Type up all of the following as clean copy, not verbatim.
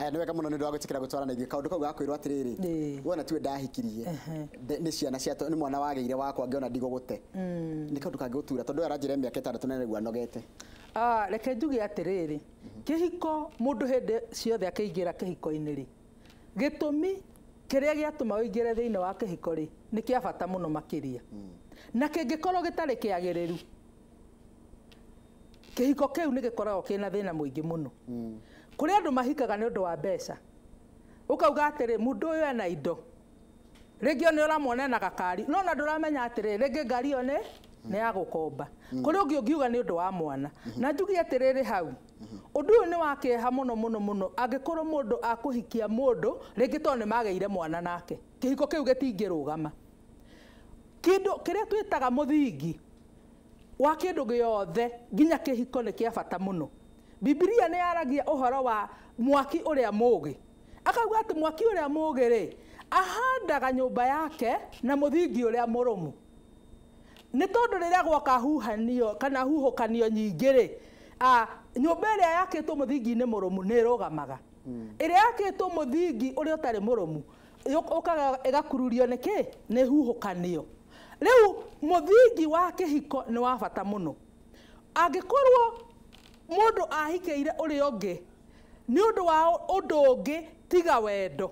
Aya, nĩ wega mũno nĩ ũndũ wa gwĩtĩkĩra gũtwarana ithuĩ. Kaũndũ kau gakwĩrwo atĩrĩrĩ, wona tiwe ndahikirie, nĩ ciana cia, nĩ mwana wagĩire wakwa, ngĩona ndigũgũte, nĩ kaũndũ kangĩgũtura, tondũ ũyũ aranjĩra mĩaka 6 na nĩguo anogete. Ah, reke njuge atĩrĩrĩ, kĩhiko, mũndũ hĩndĩ ciothe akĩingĩra kĩhiko-inĩ rĩ, gĩtũmi kĩrĩa gĩatũma ũingĩre thĩinĩ wa kĩhiko rĩ, nĩ kĩa bata mũno makĩria. Na kĩngĩkorwo gĩtarĩ kĩagĩrĩru, kĩhiko kĩu nĩ gĩkoragwo kĩna thĩna mũingĩ mũno. Kũrĩ andũ mahikaga nĩ ũndũ wa mbeca, ũkauga atĩrĩ, mũndũ ũyũ ena indo, rĩngĩ o nĩ ũramwona ena gakari, no na ndũramenya atĩrĩ, rĩngĩ ngari ĩyo nĩ ya gũkomba. Kũrĩ ũngĩ ũngiuga nĩ ũndũ wa mwana. Na njuge atĩrĩrĩ, hau ũndũ ũyũ nĩ wa kĩeha mũno mũno mũno, angĩkorwo mũndũ akũhikia mũndũ rĩngĩ tondũ nĩ magĩire mwana nake, kĩhiko kĩu gĩtingĩrũgama. Kĩndũ kĩrĩa twĩtaga mũthingi wa kĩndũ gĩothe, nginya kĩhiko, nĩ kĩa bata mũno. Bibilia nĩ yaragia ũhoro wa mwaki ũrĩa mũũgĩ, akauga atĩ mwaki ũrĩa mũũgĩ rĩ, ahandaga nyũmba yake na mũthingi ũrĩa mũrũmu, nĩ tondũ rĩrĩa gwoka huhanio kana huhũkanio nyingĩ rĩ, nyũmba ĩrĩa yakĩtwo mũthingi-inĩ mũrũmu nĩ ĩrũgamaga. Ĩrĩa yakĩtwo mũthingi ũrĩa ũtarĩ mũrũmu ũkaga ĩgakururio nĩ kĩ? Nĩ huhũkanio. Rĩu mũthingi wa kĩhiko nĩ wa bata mũno. Angĩkorwo mũndũ ahikĩire ũrĩa ũngĩ nĩ ũndũ wa ũndũ ũngĩ tiga wendo,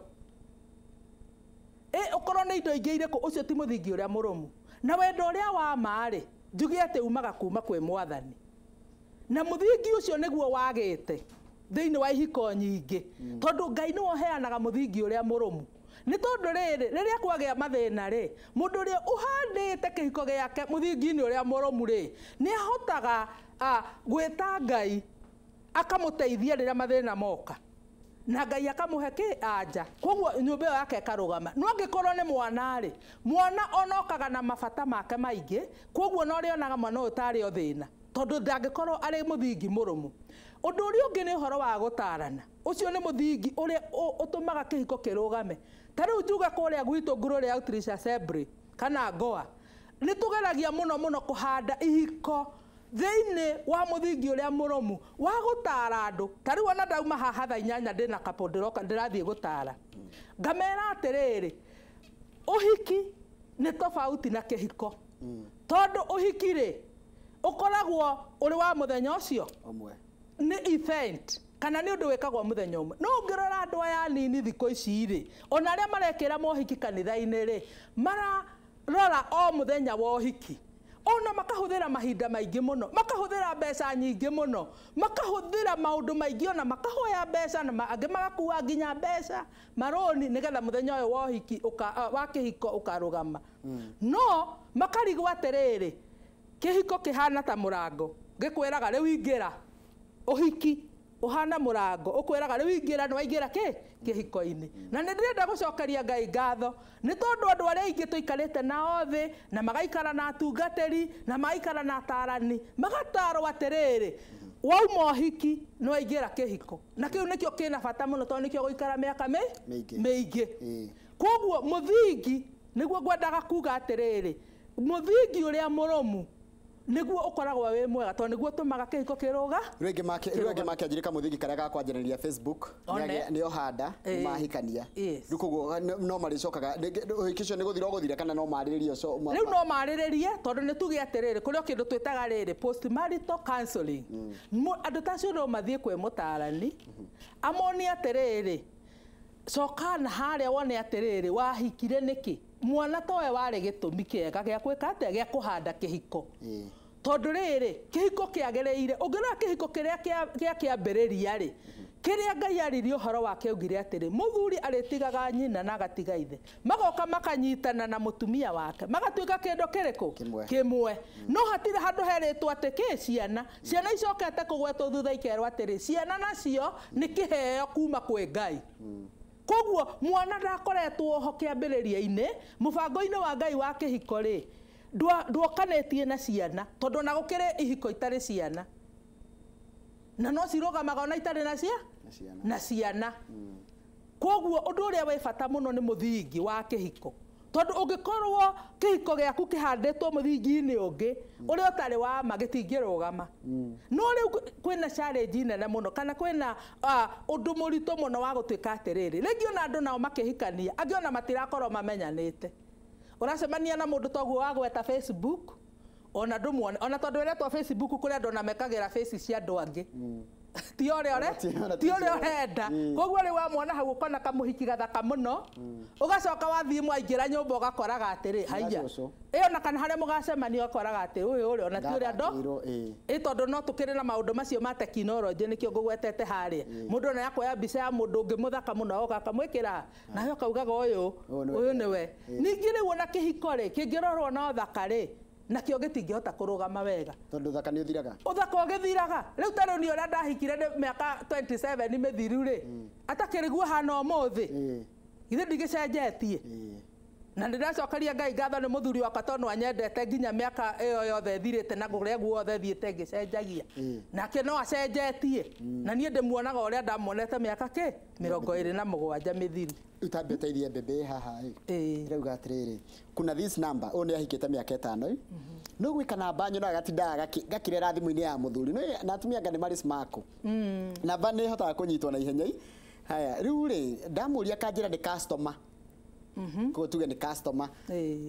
ĩ ũkorwo nĩ indo ingĩ irĩkũ, ũcio ti mũthingi ũrĩa mũrũmu. Na wendo ũrĩa wa ma rĩ, njuge atĩ umaga kuma kwĩ Mwathani, na mũthingi ũcio nĩguo wagĩte thĩinĩ wa ihiko nyingĩ, tondũ Ngai nĩwe ũheanaga mũthingi ũrĩa mũrũmu. Nĩ tondũ rĩrĩ, rĩrĩa kwagĩa mathĩna rĩ, mũndũ ũrĩa ũhandĩte kĩhiko gĩake mũthingi-inĩ ũrĩa mũrũmu rĩ, nĩ ahotaga gwĩta Ngai akamũteithia rĩrĩa mathĩna moka, na Ngai akamũhe kĩ? Anja. Koguo nyũmba ĩyo yake ĩkarũgama. No angĩkorwo nĩ mwana rĩ, mwana onokaga na mabata make maingĩ, koguo no ũrĩonaga mwana ũyũ tarĩ o thĩna, tondũ ndangĩkorwo arĩ mũthingi mũrũmu. Ũndũ ũrĩa ũngĩ nĩ ũhoro wa gũtarana. Ũcio nĩ mũthingi ũrĩa ũtũmaga kĩhiko kĩrũgame. Ta rĩu njuge kũrĩa gwitũ Glory Outreach Assembly kana Goa, nĩ tũgeragia mũno mũno kũhanda ihiko thĩinĩ wa mũthingi ũrĩa mũrũmu wa gũtara andũ. Ta rĩu ona ndauma haha thaa 8, ndĩna couple ndĩroka ndĩrathiĩ gũtara, ngamera atĩrĩrĩ, ũhiki nĩ tofauti na kĩhiko, tondũ ũhiki rĩ, ũkoragwo ũrĩ wa mũthenya ũcio ũmwe. Nĩ event kana nĩ ũndũ wĩkagwo mũthenya ũmwe. No ũngĩrora andũ aya anini thikũ ici rĩ, ona arĩa marekĩra mohiki kanitha-inĩ rĩ, mararora o mũthenya wa ũhiki, ona makahũthĩra mahinda maingĩ mũno, makahũthĩra mbeca nyingĩ mũno, makahũthĩra maũndũ maingĩ, ona makahoya mbeca na angĩ magakua nginya mbeca marũni, nĩgetha mũthenya ũyũ wa ũhiki wa kĩhiko ũkarũgama. No makarigwo atĩrĩrĩ, kĩhiko kĩhana ta mũrango gĩkwĩraga rĩu ingĩra. Ũhiki ũhana mũrango ũkwĩraga rĩu ingĩra, nĩ waingĩra kĩ? Kĩhiko-inĩ. Na nĩ ndĩrenda gũcokeria Ngai ngatho, nĩ tondũ andũ arĩa aingĩ tũikarĩte nao thĩ, na magaikara na atungatĩri, na magaikara na atarani, magatarwo atĩrĩrĩ, wauma ũhiki nĩ waingĩra kĩhiko, na kĩu nĩkĩo kĩna bata mũno, tondũ nĩkĩo gũikara mĩaka mĩingĩ. Mĩingĩ. Koguo mũthingi nĩguo ngwendaga kuga atĩrĩrĩ, mũthingi ũrĩa mũrũmu nĩguo ũkoragwo wĩ mwega, tondũ nĩguo ũtũmaga kĩhiko kĩrũga. Rĩu angĩ makĩanjĩrĩka mũthingi karĩa gakwanjĩrĩria Facebook. One. Nĩo handa mahikania. Rĩu koguo no marĩcokaga ũhiki ũcio nĩ gũthira ũgũthira, kana no marĩrĩrie ũcio Rĩu no marĩrĩrie, tondũ nĩ tuge atĩrĩrĩ, kũrĩ o kĩndũ twĩtaga rĩrĩ postmarital counseling. Andũ ta acio no mathiĩ kwĩ mũtarani, amonie atĩrĩrĩ, coka na harĩa wone atĩrĩrĩ, wahikire nĩkĩ? Mwana towe warĩ gĩtũmi kĩega gĩa gwĩka atĩa? Gĩa kũhanda kĩhiko. Tondũ rĩrĩ, kĩhiko kĩagĩrĩire, ũngĩrora kĩhiko kĩrĩa gĩa kĩambĩrĩria rĩ, kĩrĩa Ngai aririe ũhoro wake, augire atĩrĩ, mũthuri arĩtigaga nyina na agatiga ithe, magoka makanyitana na mũtumia wake, magatuĩka kĩndũ kĩrĩkũ? Kĩmwe. Kĩmwe. No hatirĩ handũ herĩtwo atĩ kĩ ciana, ciana icokete kũgwetwo thutha, ikerwo atĩrĩ, ciana nacio nĩ kĩheo kuma kwĩ Ngai. Koguo mwana ndakoretwo ho kĩambĩrĩria-inĩ mũbango-inĩ wa Ngai wa kĩhiko rĩ, nduokanĩtie na ciana, tondũ ona gũkĩrĩ ihiko itarĩ ciana na no cirũgamaga ona itarĩ na cia Na ciana. Na ciana. Koguo ũndũ ũrĩa wĩ bata mũno nĩ mũthingi wa kĩhiko. Tondũ ũngĩkorwo kĩhiko gĩaku kĩhandĩtwo mũthingi-inĩ ũngĩ ũrĩa ũtarĩ wa ma gĩtingĩrũgama. No rĩu kwĩna challenge nene mũno kana kwĩna ũndũ mũritũ mũno wa gũtuĩka atĩrĩrĩ, rĩngĩ ona andũ nao makĩhikania angĩ ona matirakorwo mamenyanĩte. Ũracemania na mũndũ toguo wagweta Facebook, ona ndũmuone, ona tondũ ĩretwo Facebook kũrĩ andũ ona mekagĩra face cia andũ angĩ. Ti ũrĩa ti ũrĩa ũrenda. Koguo rĩu wamwona hau ũkona kamũhiki gathaka mũno, ũgacoka wathiĩ mwaingĩra nyũmba ũgakoraga atĩrĩ haiya, ĩyo na kana harĩa mũgacemania ũgakoraga atĩ ũyũ ũrĩa ona ti ũrĩa ndo ĩ, tondũ no tũkĩrĩ na maũndũ macio ma tekinoronjĩ nĩkĩo ngũgwetete harĩa. Mũndũ ona yakuoya mbica ya mũndũ ũngĩ mũthaka mũno oka akamwĩkĩra nawe ũkaugaga ũyũ ũyũ nĩwe. Ningĩ rĩu ona kĩhiko rĩ kĩngĩrorwo na ũthaka rĩ, nakĩo gĩtingĩhota kũrũgama wega tondũ ũthaka nĩ ũthiraga. Ũthaka ũgĩthiraga. Rĩu ta rĩu niĩ ũrĩa ndahikire nĩ mĩaka 27 mĩthiru rĩ, atakĩrĩguo hana ũmũthĩ, githĩ ndigĩcenjetie? Na nĩndacokeria Ngai ngatho nĩ mũthuri wakwa tondũ anyendete nginya mĩaka ĩyo yothe ĩthirĩte na kũrĩa guothe thiĩte ngĩcenjagia. Nake no acenjetie. Na niĩ ndĩmuonaga ũrĩa ndamuonete mĩaka kĩ 27 mĩthiru. Utambe ũteithie mbembe haha ĩ. Ĩrauga atĩrĩrĩ, kuna this number, ũyũ nĩ ahikĩte mĩaka 5 ĩ. No gwĩka namba nyonaga gatindaga gakĩrera thimũ-inĩ ya mũthuri. No na atumia anga nĩ marĩ smart. Namba nĩ ĩhotaga kũnyitwo na ihenya ĩ. Haya, rĩu rĩ ndamũria kanjĩra nĩ customer. Koguo tuge nĩ customer.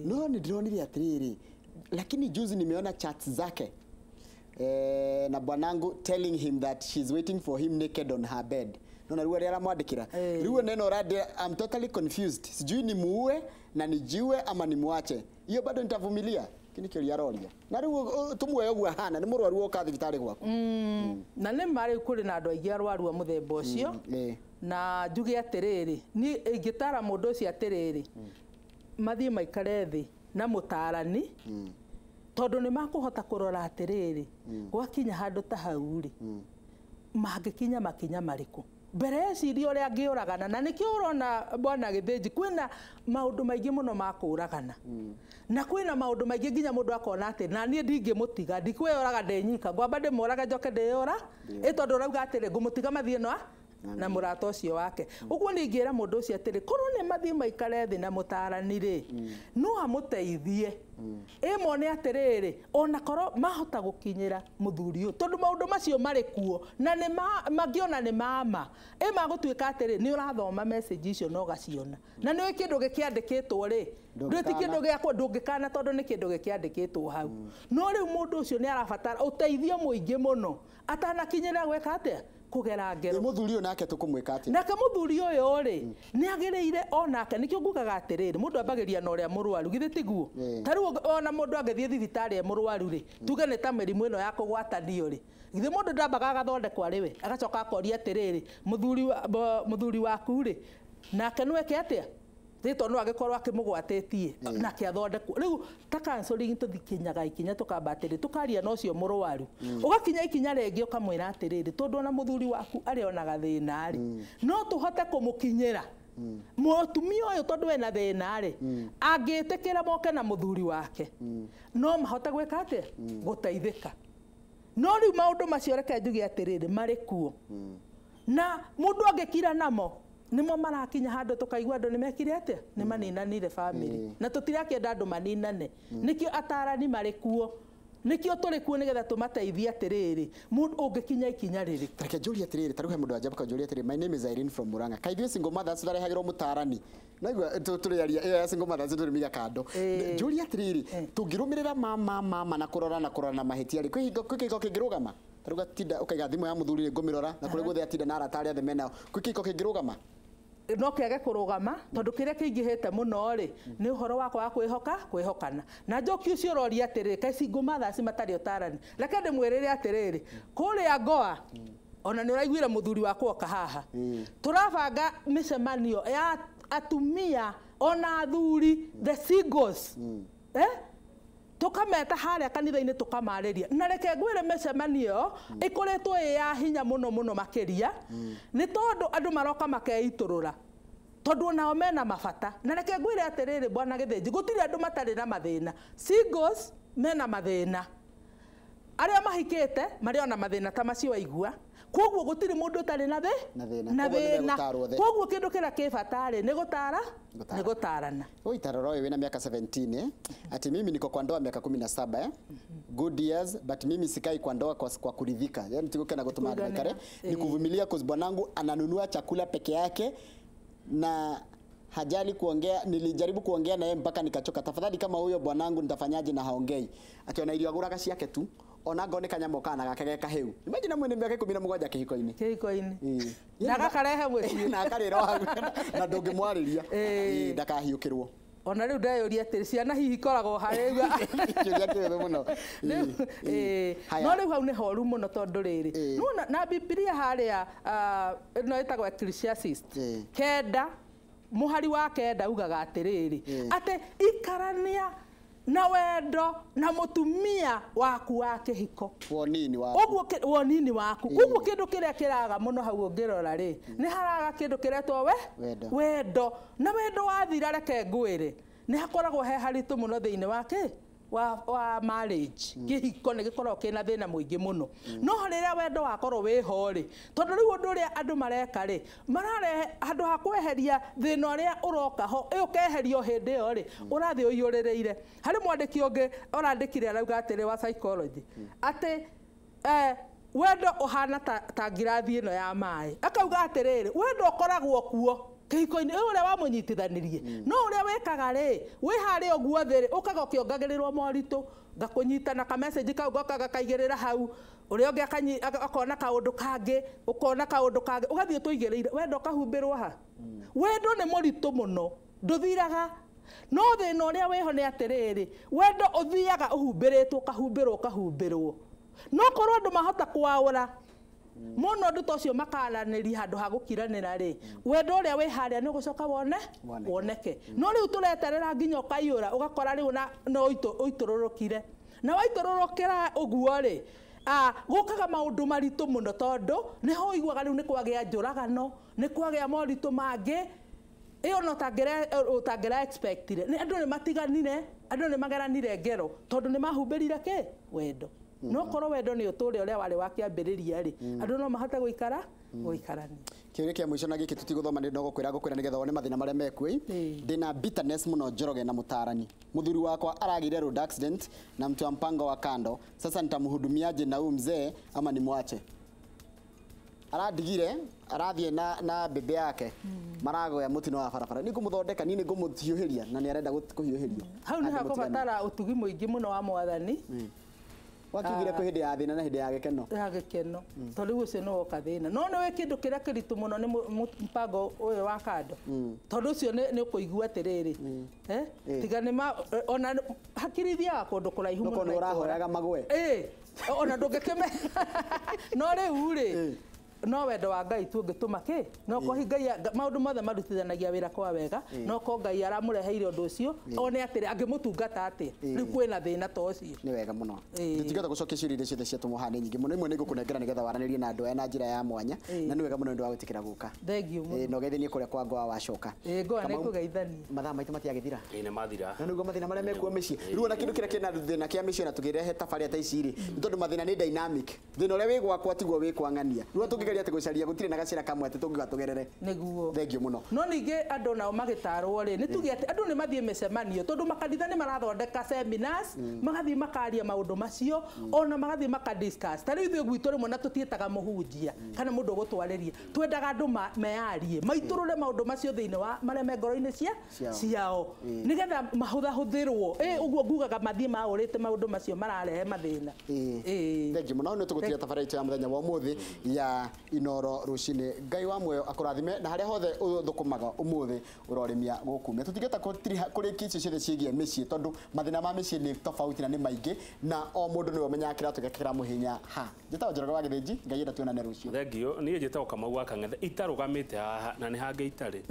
No nĩ ndĩronire atĩrĩrĩ, lakini juzi nimeona chats zake na bwanangu telling him that she's waiting for him naked on her bed. Nona rĩu arĩa aramwandĩkĩra. Rĩu neno radi, I'm totally confused. Sijui ni muue na nijiue ama nimuache. Hiyo bado nitavumilia. Kini kĩũria aroria. Na rĩu tũmuoe ũguo ahana, nĩ mũrwaru woka thibitarĩ gwaku. Na nĩ ma rĩu kũrĩ na andũ aingĩ arwaru a mũthemba ũcio. Na njuge atĩrĩrĩ, niĩ ingĩtara mũndũ ũcio atĩrĩrĩ, mathiĩ maikare thĩ na mũtaarani, tondũ nĩ makũhota kũrora atĩrĩrĩ, gwakinya handũ ta hau rĩ, mangĩkinya makinya marĩkũ. Mbere eciria ũrĩa angĩũragana, na nĩkĩo ũrona bwana Gĩthĩnji kwĩna maũndũ maingĩ mũno ma kũũragana. Na kwĩna maũndũ maingĩ nginya mũndũ akona atĩ na niĩ ndingĩmũtiga, ndikwĩyũraga ndĩ nyika, ngwamba ndĩmũrage njoke ndĩyũra, ĩ tondũ ũrauga atĩrĩ ngũmũtiga mathiĩ no na mũrata ũcio wake. Ũguo nĩ ingĩra mũndũ ũcio atĩrĩ, korwo nĩ mathiĩ maikare thĩ na mũtaarani rĩ, no amũteithie. Ĩ mone atĩrĩrĩ, ona korwo mahota gũkinyĩra mũthuri ũyũ, tondũ maũndũ macio marĩ kuo na nĩ mangĩona nĩ mama, ĩ magũtuĩka atĩrĩ nĩ ũrathoma message icio na ũgaciona, na nĩ ũĩ kĩndũ gĩkĩandĩkĩtwo rĩ, ndũĩ ti kĩndũ gĩakwa ndũngĩkana tondũ nĩ kĩndũ gĩkĩandĩkĩtwo hau. No rĩu mũndũ ũcio nĩ arabatara ũteithio mũingĩ mũno atanakinyĩra gwĩka atĩa, kũgera ngero. Mũthuri ũyũ nake tũkũmwĩka atĩa? Nake mũthuri ũyũ rĩ, nĩ agĩrĩire onake, nĩkĩo ngugaga atĩrĩrĩ, mũndũ ambagĩria na ũrĩa mũrwaru, githĩ tiguo? Ta rĩu ona mũndũ angĩthiĩ thibitarĩ e mũrwaru rĩ, tuge nĩ ta mĩrimũ ĩno ya kũgwatanio rĩ, githĩ mũndũ ndambaga agathondekwo arĩ we, agacoka akoria atĩrĩrĩ, mũthuri waku rĩ, nake no eke atĩa? Rĩtwa no agĩkorwo akĩmũgwatĩtie nake athondekwo. Rĩu ta counseling tũthikinyaga ikinya tũkamba atĩrĩ, tũkaria na ũcio mũrwaru, ũgakinya ikinya rĩngĩ ũkamwĩra atĩrĩrĩ, tondũ ona mũthuri waku arĩ ona gathĩna rĩ, no tũhote kũmũkinyĩra. Mũtumia ũyũ tondũ ena thĩna rĩ, angĩtĩkĩra moke na mũthuri wake, no mahote gwĩka atĩa? Gũteithĩka. No rĩu maũndũ macio reke njuge atĩrĩrĩ, marĩ kuo. Na mũndũ angĩkira namo, nĩmo marakinya handũ tũkaigua andũ nĩmekire atĩa? Nĩ maninanire family. Na tũtirakĩenda andũ maninane. Nĩkĩo atarani marĩ kuo. Nĩkĩo tũrĩ kuo nĩgetha tũmateithie atĩrĩrĩ, mũndũ ũngĩkinya ikinya rĩrĩkũ. Reke njũrie atĩrĩrĩ, ta rĩu he mũndũ wanjamba kanjũria atĩrĩrĩ, my name is Irene from Murang'a. Kaĩ ithuĩ single mothers tũtarehagĩrwo mũtarani? Naigua tũrĩaria ĩyo ya single mothers tũrĩmĩiga kando. Njũrie atĩrĩrĩ, tũngĩrũmĩrĩra mama na kũrora na kũrora na mahĩtia rĩ, kwĩ hingo kwĩ kĩhiko kĩngĩrũgama? Ta rĩu gatinda ũkaiga thimũ ya mũthuri rĩ, ngũmĩrora na kũrĩa guothe atinda na arata arĩa othe menao, kwĩ kĩhiko kĩngĩrũgama? No kĩage kũrũgama tondũ kĩrĩa kĩingĩhĩte mũno rĩ, nĩ ũhoro wakwa wa kwĩhoka kwĩhokana. Na njoki ũcio ũroria atĩrĩrĩ, kaĩ single mothers matarĩ ũtarani? Reke ndĩmwĩrĩre atĩrĩrĩ, kũrĩa Goa ona nĩ ũraiguire mũthuri wakwa oka haha, tũrabanga mĩcemanio ya atumia ona athuri, the singles, tũkameta harĩa kanitha-inĩ tũkamarĩria. Na reke ngwĩre mĩcemanio ĩkoretwo ĩ ya hinya mũno mũno makĩria, nĩ tondũ andũ maroka makeitũrũra, tondũ onao mena mabata. Na reke ngwĩre atĩrĩrĩ bwana Gĩthĩnji, gũtirĩ andũ matarĩ na mathĩna. Singles mena mathĩna, arĩa mahikĩte marĩ ona mathĩna ta macio waigua. Koguo gutiri mundu utari na thina. Na thina. Koguo kindu kira ki bata ri ni gutara ni gutarana. Uitarora uyu wina miaka 17 ati mimi niko kwa ndoa miaka 17 Good years but mimi sikai kwa ndoa kwa kuridhika. Yani tigukena gutuma andu maikare ni kuvumilia cause bwanangu ananunua chakula peke yake na hajali kuongea. Nilijaribu kuongea na yeye mpaka nikachoka. Tafadhali kama huyo bwanangu nitafanyaje na haongei? Ati ona irio aguraga ciake tu ona ngone kanyamo kana gake geka heu. Imagine mwene miaka 17 kihiko-inĩ. Kihiko-inĩ. Na gakarehe mũciĩ. Na akarĩra hau na ndũngĩmwarĩria. Ndakahiũkĩrwo. Ona rĩu ndeyũria atĩrĩ ciana hihi ikoragwo harĩ kĩũria kĩũru mũno. No rĩu hau nĩ horu mũno tondũ rĩrĩ nĩwona na Bibilia harĩa ĩno ĩtagwo Ecclesiastes 9 muhari wa 9 ugaga atĩrĩrĩ atĩ ikarania na wendo na mutumia waku wa kihiko wonini waku uguo wonini waku uguo kindu kiria kiraga muno hau ungirora ri ni haraga kindu kiretwo we wendo na wendo wathira reke ngwire ni hakoragwo he haritu muno thiini wake wa marriage kihiko ni gikoragwo kina thina muingi muno no riria wendo wakorwo wiho ri tondu riu undu uria andu mareka ri mararehe handu ha kweheria thina uria uroka ho ukeherio hindi iyo ri urathi uiyuririire hari mwandiki ungi urandikire arauga atiri wa psychology ati wendo uhana ta ngirathi ino ya mai akauga atiriri wendo ukoragwo kuo kihiko-inĩ ũrĩa wamunyitithanirie no ũrĩa wĩkaga rĩ wĩ harĩa ũguo thĩ rĩ ũkaga ũkĩongagĩrĩrwo moritũ ngakũnyita na kamessage kau goka gakaigĩrĩra hau ũrĩa ũngĩ akona kaũndũ kangĩ ũkona kaũndũ kangĩ ũgathiĩ ũtũigĩrĩire wendo ũkahumbĩrwo ha wendo nĩ mũritũ mũno ndũthiraga no thĩna ũrĩa wĩho nĩ atĩrĩrĩ wendo ũthiaga ũhumbĩrĩtwo ũkahumbĩrwo ũkahumbĩrwo no korwo andũ mahota kwaũra muno andu ta ucio makaranĩria handũ ha gũkiranĩra rĩ wendo ũrĩa wĩ harĩa nĩ ũgũcoka wone woneke no rĩu tũreterera nginya ũkaiyũra ũgakora rĩu no ũitũrũrũkire na waitũrũrũkĩra ũguo rĩ gũkaga maũndũ maritũ mũno tondũ nĩho ũiguaga rĩu nĩ kwagĩa njũragano nĩ kwagĩa moritũ mangĩ ĩyo no ũtangĩra expectire nĩ andũ nĩ matiganire andũ nĩ mageranire ngero tondũ nĩ mahumbĩrire kĩ wendo no korwo wendo ni uture uria wari wa kiambiriria ri andu no mahote guikara guikarania kiuria kia mwisho na giki tutiguthoma ni no gukwira nigetha wone mathina maria mekuo ndina bitterness muno Njoroge na mutarani muthuri wakwa aragire road accident na mtu wa mpango wa kando sasa nitamhudumiaje na huyu mzee ama nimwache aradigire arathie na bebe yake maragoya mutino wa barabara ni ngumuthondeka ni ngumuhiuhiria na ni arenda kuhiuhirio hau ni hakubatara utugi muingi muno wa mwathani wakiugire kwĩ hĩndĩ ya thĩna na hĩndĩ ya gĩkeno ya gĩkeno tondũ rĩu ũcio nĩ woka thĩna no nĩ wĩ kĩndũ kĩrĩa kĩritũ mũno nĩ mũbango ũyũ wa kando tondũ ũcio nĩ ũkũigua atĩrĩrĩ tiga nĩ ma ona hakiri ithiaga kũndũ kũraihu mũno nĩ ũrahoyaga magwe ona ndũngĩkĩme no rĩu rĩ no wendo wa Ngai tu ũngĩtũma kĩ no ko Ngai maũndũ mothe marutithanagia wĩra kwa wega no ko Ngai aramũreheire ũndũ ũcio one atĩrĩ angĩmũtungata atĩa rĩu kwĩna thĩna ta ũcio nĩ wega mũno tũtingĩhota gũcokia ciũria iria ciothe ciatũmwo haha nĩ nyingĩ mũno imwe nĩ ngũkũnengera nĩgetha waranĩrie na andũ aya na njĩra ya mwanya na nĩ wega mũno nĩ ũndũ wa gwĩtĩkĩra gũka thengiũ mũno na ũgeithanie kũrĩa kwa Ngoa wacoka Ngoa nĩ kũgeithania mathaa maitũ matiagĩthira nĩ mathira na nĩguo mathĩna marĩa mekuo mĩciĩ rĩu ona kĩndũ kĩrĩa kĩna thĩna kĩa mĩciĩ na tũkĩrehe tabarĩra ta ici rĩ nĩ tondũ mathĩna nĩ dynamic thĩna ũrĩa wĩ gwakwa tiguo wĩ kwa ng'ania rĩu tũngĩgeria atĩ gũcaria gũtirĩ na gacĩra kamwe atĩ tũngiuga tũgerere nĩguo thengiũ mũno no ningĩ andũ nao magĩtarwo rĩ nĩ tuge atĩ andũ nĩ mathiĩ mĩcemanio tondũ makanitha nĩ marathondeka seminars magathiĩ makaria maũndũ macio ona magathiĩ makadiscuss ta rĩu ithuĩ gwitũ rĩmwe na tũtiĩtaga mũhunjia kana mũndũ ũgũtwarĩria twendaga andũ meyarie maitũrũre maũndũ macio thĩinĩ wa marĩa me ngoro-inĩ ciao nĩgetha mahũthahũthĩrwo ũguo ngugaga mathiĩ maũrĩte maũndũ macio mararehe mathĩna thengiũ mũno nĩ tũgũtiga tabarĩra itũ ya mũthenya wa ũmũthĩ ya Inoro rucini Ngai wa muoyo akũrathime na harĩa hothe ũthũkũmaga ũmũthĩ ũrorĩmia gũkumia tũtingĩhota kũrĩkia icio ciothe ciĩgiĩ mĩciĩ tondũ mathĩna ma mĩciĩ nĩ tofauti na nĩ maingĩ na o mũndũ nĩwe ũmenyaga kĩratũ gĩake kĩramũhinya ha njĩtagwo Njoroge wa Gĩthĩnji Ngai enda tuonane rũciũ thengiũ niĩ njĩtagwo Kamau wa Kang'ethe itarũgamĩte haha na nĩ hangĩ itarĩ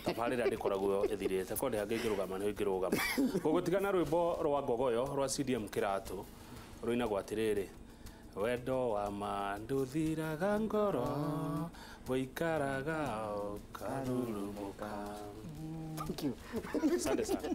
tabarĩra ndĩkoragwo ĩthirĩte korwo ndĩ hangĩ ingĩrũgama nĩho ingĩrũgama ngũgũtigana rwĩmbo rwa Ngogoyo rwa CDM Kĩratũ rũinagwo atĩrĩrĩ wendo wa ma ndũthiraga ngoro ũikaraga ũkarurumũka. Thank you. Asante sana.